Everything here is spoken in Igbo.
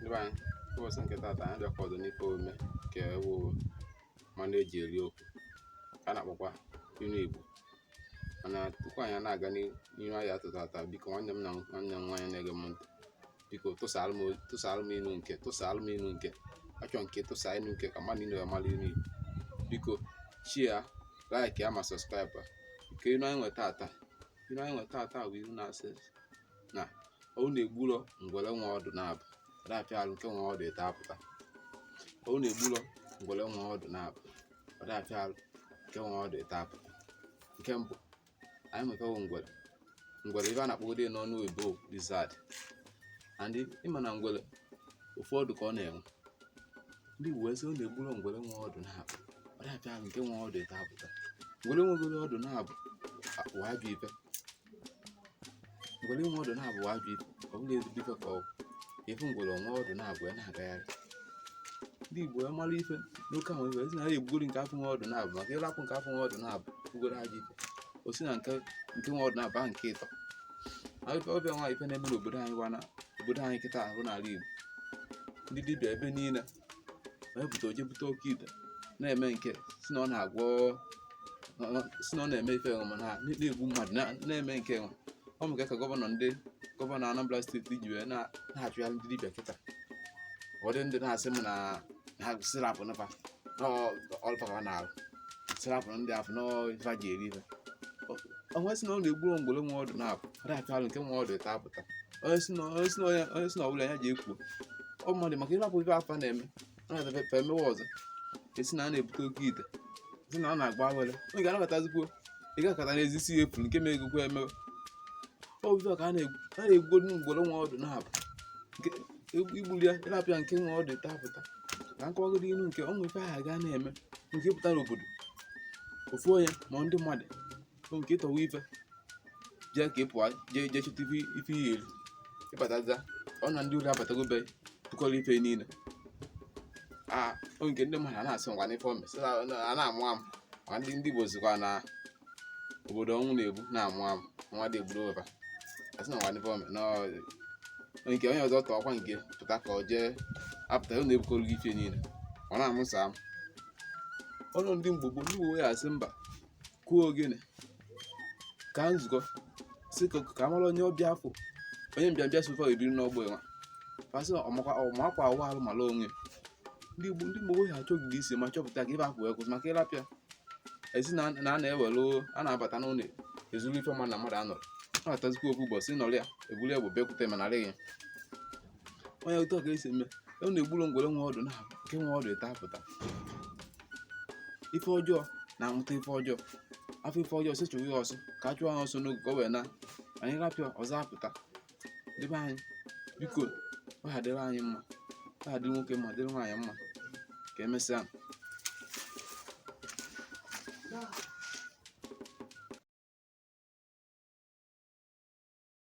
Ndị be anyị, ụbọchị nke taata anyị bịakwa ọzọ n'ife omume nke wụ mmanụ eji eri okwu ka a na-akpọkwa inu Igbo. Mana tupu anyị na-aga n'ihu anyị atụ taata, biko nwanne m na nwanne m nwaanyị na-ege m ntị, biko tụsaalụ m inu nke, tụsaalụ m inu nke achọ nke, tụsaa inu nke ka mmadụ niile wee mara inu Igbo. Biko share, like ya ma subscribe. Nke inu anyị nwe taata, inu anyị nwe taata bụ inu na-asị na ọ na-egbulọ ngwere nwe ọdụ naabọ, ọ da-afịa alụ nke nwe ọdụ ịtọ apụta. Ọ na-egbulọ ngwere nwe ọdụ naabọ, ọ da-afịa alụ nke nwe ọdụ ịtọ apụta. Nke mbụ anyị nwetawo ngwere. Ngwere ife a na-akpọgode n'ọnụ oyibo lizard, and ịma na ngwere ofu ọdụ ka ọ na-enwe. Ndị Igbo wee sị ọ na-egbulọ ngwere nwe ọdụ naabọ, ọ da-afịa alụ nke nwe ọdụ ịtọ apụta. Ngwere nwegoro ọdụ naabọ wụ ajọ ife. Ngwere nwe ọdụ naabọ wụ ajọ ife, ọ bụrọ ezigbo ife ka ọ bụ. Ịfụ ngwere nwe ọdụ naabọ ya na-agagharị, ndị Igbo ya mara ife n'oke ahụ ife sị na ya egbugoro nke afụ nwe ọdụ naabọ, maka ịrapụ nke afụ nwe ọdụ naabọ gbugoro ajọ ife, o si na nke nke nwe ọdụ naabọ ahụ nke ịtọ. Ma ife ọbịa nwa ife na-eme n'obodo anyị gwa na obodo anyị kịta ahụ n'ala Igbo, ndị dibịa ebe niile wee pụta oje bute oke ite na-eme nke si na ọ na-agwọ, si na ọ na-eme ife nwa na-egbu mmadụ na-eme nke nwa. Ọ maka ka gọvanọ ndị gọvanọ Anambra steeti ji wee na-achụgharị ndị dibịa kịta. Ụfọdụ ndị na-asị m na ha sirapụ nfa ọlụ fa ka ha na-arụ, sirapụ ndị afụ n'ife ji eri ife. Onwe sị na ọ na-egburu ngwere nwe ọdụ naabọ, ọ da-afịa alụ nke nwe ọdụ ịtọ apụta. Onye si na onye si na onye onye si na ọbụla ya ji ekwu ọ mmadụ maka ịrapụ ife afa na-eme, ọ na-efe fe emewe ọzọ, esi na a na-ebute oke ite, si na a na-agba awele, onye ga-anabatazikwuo ị ga-akata n'ezi si ya efuru nke ma egokwa emewe. Ọ bụ ife ka a na-egbugodu ngwere nwe ọdụ naabọ, nke igbuli ya ịrapụ ya nke nwe ọdụ ịtọ apụta. Ka nkọwagodo inu nke ọnwa ife ahụ ga na-eme nke pụtara obodo ofu onye ma ndị mmadụ bụ nke ịtọwa ife jee ka ị pụọ jee jee chọta ife ife ihe eri, ịbataza ọ na ndị ori abatago be tụkọrọ ife niile a. O nke ndị mmadụ a na-asị ngwa n'ife ome sị a na-amụ amụ, ma ndị ndị Igbo sikwa na obodo ọnwụ na-egbu na-amụ amụ nwa dị egburu ụba, asị na ngwa n'ife ome na nke onye ọzọ tọọkwa nke pụta ka ọ jee apụta ọ na-ebukọrọ gị ife niile, ọ na-amụsa amụ ọnụ. Ndị mgbe gboo, ndị Igbo ya asị mba kụọ ogene ka nzukọ si ka amara onye ọbịa afọ onye mbịambịa si ụfọ ebiri n'ọgbọ nwa fasị ọmakwa ọmakwa awụ alụ mara onwe. Ndị Igbo, ndị Igbo ya achọgide isi ma chọpụta ka ife afọ wee kwụsị, maka ịrapịa ezi na a na-ewere a na-abata n'ụlọ ezuru ife mmadụ na mmadụ anọrọ na-atazikwa ofu ụbọchị nọrọ ya eburu egbe bịakwute mana arịghị onye otu ka esi eme. Ọ na-egburu ngwere nwe ọdụ na nke nwe ọdụ ịtọ apụta. Ife ọjọọ na-amụta ife ọjọọ, afọ ife ọjọọ sị chụwa ya ọsọ ka a chụọ ya ọsọ n'oge ka o wee na anyị rapịa ọzọ apụta. Ndị be anyị, biko, ọ ga-adịrị anyị mma, ọ ga-adịrị nwoke mma, dịrị nwaanyị mma. Ka emesịa.